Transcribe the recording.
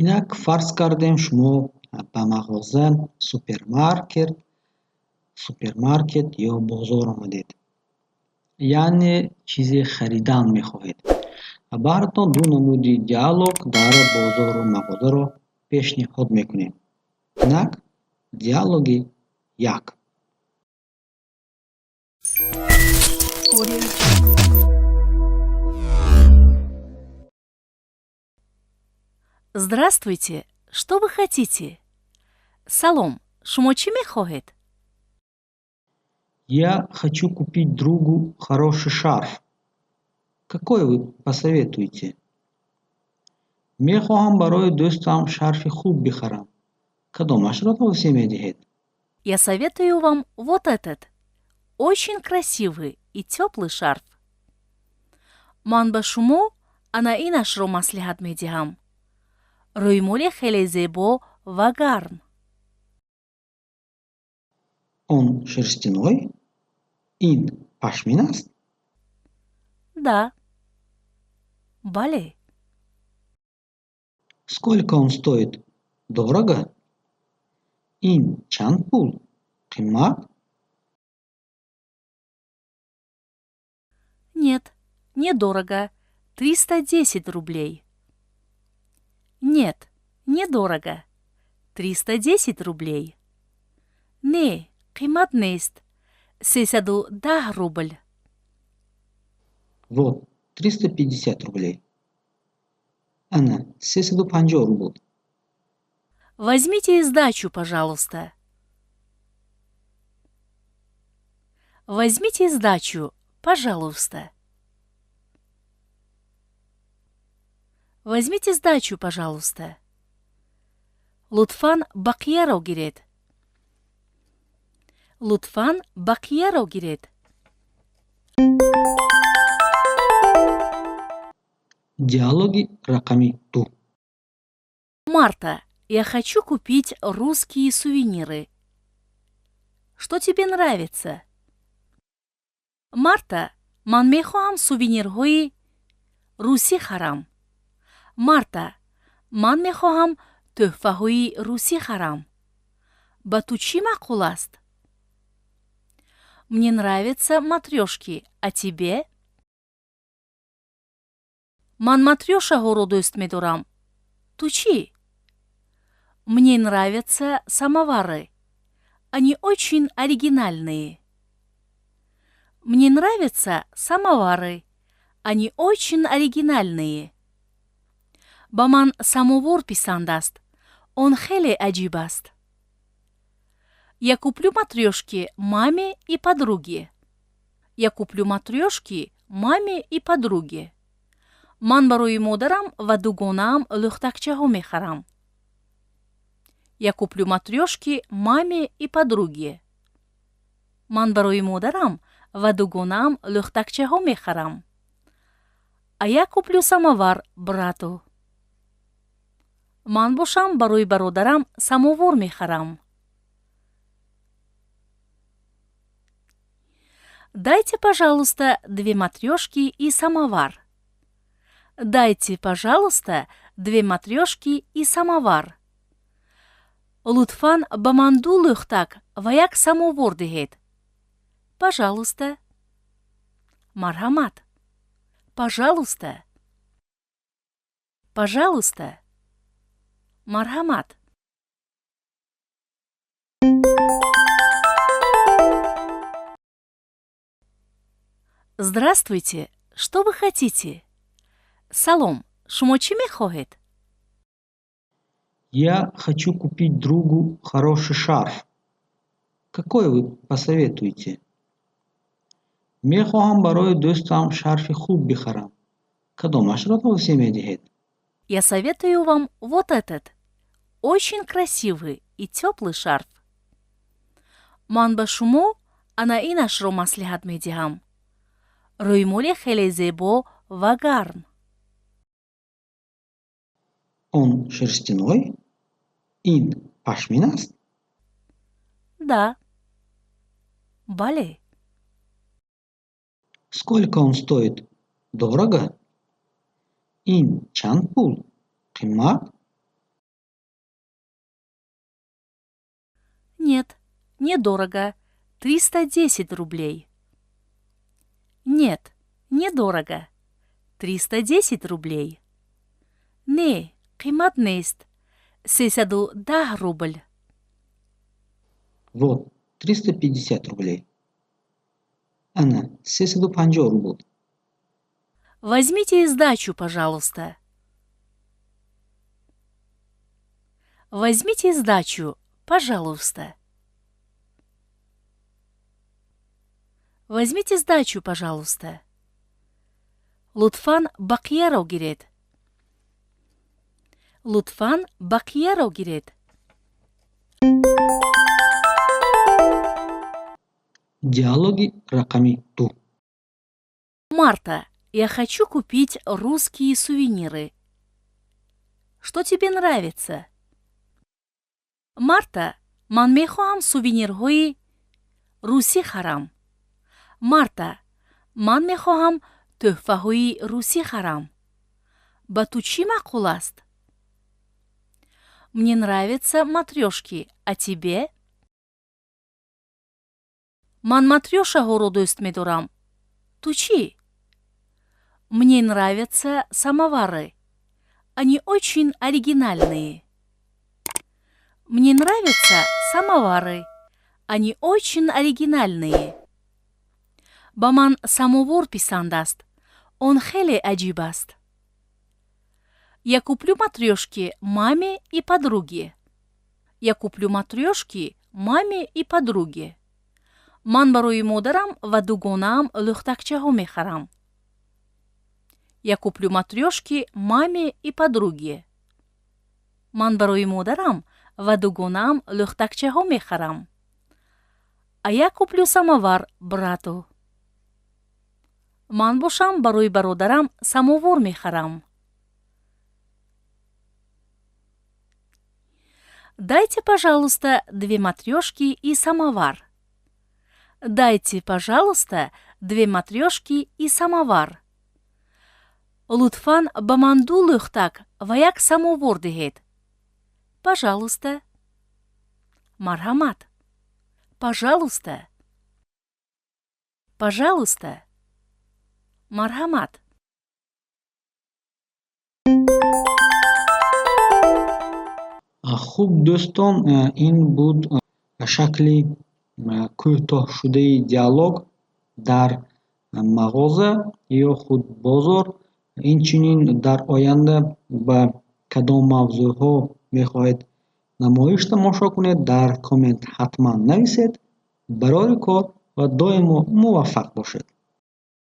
Инак фарз кардем, шумо ба мағоза, супермаркет ё бозор омадед. Яъне чизе харидан мехоҳед. Баҳратон ду намуди диалог дар бозору мағозаро пешниҳод мекунем. Инак диалоги як. Здравствуйте, что вы хотите? Салом, шумо чӣ мехоҳед? Я хочу купить другу хороший шарф. Какой вы посоветуете? Мехоҳам барои дӯстам шарфи хуб бихарам. Кадомашро тавсия медиҳед? Я советую вам вот этот. Очень красивый и теплый шарф. Ман ба шумо ана инашро маслиҳат медиҳам. Рӯймоли хеле зебо ва гарм. Он шерстяной? Ин пашмин аст? Да. Бале. Сколько он стоит? Дорого? Ин чанд пул? Қимат? Нет, недорого. 310 рублей. Нет, недорого. 310 рублей. Не, қимат нест. 310 рубл. Вот, 350 рублей. Ана, 350 рубл. Возьмите сдачу, пожалуйста. Возьмите сдачу, пожалуйста. Возьмите сдачу, пожалуйста. Лутфан бақияро гиред. Лутфан бақияро гиред. Диалоги рақами ду. Марта, я хочу купить русские сувениры. Что тебе нравится? Марта, ман мехоҳам сувенирҳои русӣ харам. Марта, ман мехоҳам тӯҳфаҳои русӣ харам. Ба ту чӣ маъқул аст? Мне нравятся матрёшки, а тебе? Ман матрёшаҳоро дӯст медорам. Ту чӣ? Мне нравятся самовары. Они очень оригинальные. Мне нравятся самовары. Они очень оригинальные. Ба ман самовор писанд аст. Он хеле аҷиб аст. Я куплю матрёшки маме и подруге. Я куплю матрёшки маме и подруге. Ман барои модарам ва дугонаам лӯхтакчаҳо мехарам. Я куплю матрёшки маме и подруге. Ман барои модарам ва дугонаам лӯхтакчаҳо мехарам. А я куплю самовар брату. Ман бошам барои бародарам самовор мехарам. Дайте, пожалуйста, две матрёшки и самовар. Дайте, пожалуйста, две матрёшки и самовар. Лутфан ба ман ду лӯхтак ва як самовор диҳед. Пожалуйста. Марҳамат. Пожалуйста. Пожалуйста. Марҳамат. Здравствуйте. Что вы хотите? Салом. Шумо чӣ мехоҳед? Я хочу купить другу хороший шарф. Какой вы посоветуете? Мехоҳам барои дӯстам шарфи хуб бихарам. Кадомашро тавсия медиҳед? Я советую вам вот этот. Очень красивый и теплый шарф. Ман ба шумо ана инашро маслиҳат медиҳам. Рӯймоли хеле зебо ва гарм. Он шерстяной? Ин пашмин аст? Да. Бале. Сколько он стоит? Дорого? Ин чанд пул? Қимат? Нет, недорого. 310 рублей. Нет, недорого. 310 рублей. Не, қимат нест. 310 рубл. Вот, 350 рублей. Ана, 350 рубл. Возьмите сдачу, пожалуйста. Возьмите сдачу, пожалуйста. Возьмите сдачу, пожалуйста. Лутфан бақияро гиред. Лутфан бақияро гиред. Диалоги рақами 2. Марта, я хочу купить русские сувениры. Что тебе нравится? Марта, ман мехоҳам сувенирҳои русӣ харам. Марта, ман мехоҳам тӯҳфаҳои русӣ харам. Ба ту чӣ маъқул аст? Мне нравятся матрёшки, а тебе? Ман матрёшаҳоро дӯст медорам. Ту чӣ? Мне нравятся самовары. Они очень оригинальные. Мне нравятся самовары. Они очень оригинальные. Ба ман самовор писанд аст. Он хеле аҷиб аст. Я куплю матрёшки маме и подруге. Я куплю матрёшки маме и подруге. Ман барои модарам ва дугонаам лӯхтакчаҳо мехарам. Я куплю матрёшки маме и подруге. Ман барои модарам ва дугонаам лӯхтакчаҳо мехарам. А я куплю самовар брату. Ман бошам барои бародарам самовор мехарам. Дайте, пожалуйста, две матрёшки и самовар. Дайте, пожалуйста, две матрёшки и самовар. Лутфан ба ман ду лӯхтак ва як самовор диҳед. Пожалуйста. Марҳамат. Пожалуйста. Пожалуйста. Марҳамат. Хуб, дӯстон, ин буд шакли кӯтоҳшудаи диалог дар мағоза ё худ бозор. Инчунин дар оянда ба кадом мавзӯъҳо мехоҳед намоиш тамошо кунед, дар коммент ҳатман нависед. Барори кор ва доимо муваффақ бошед.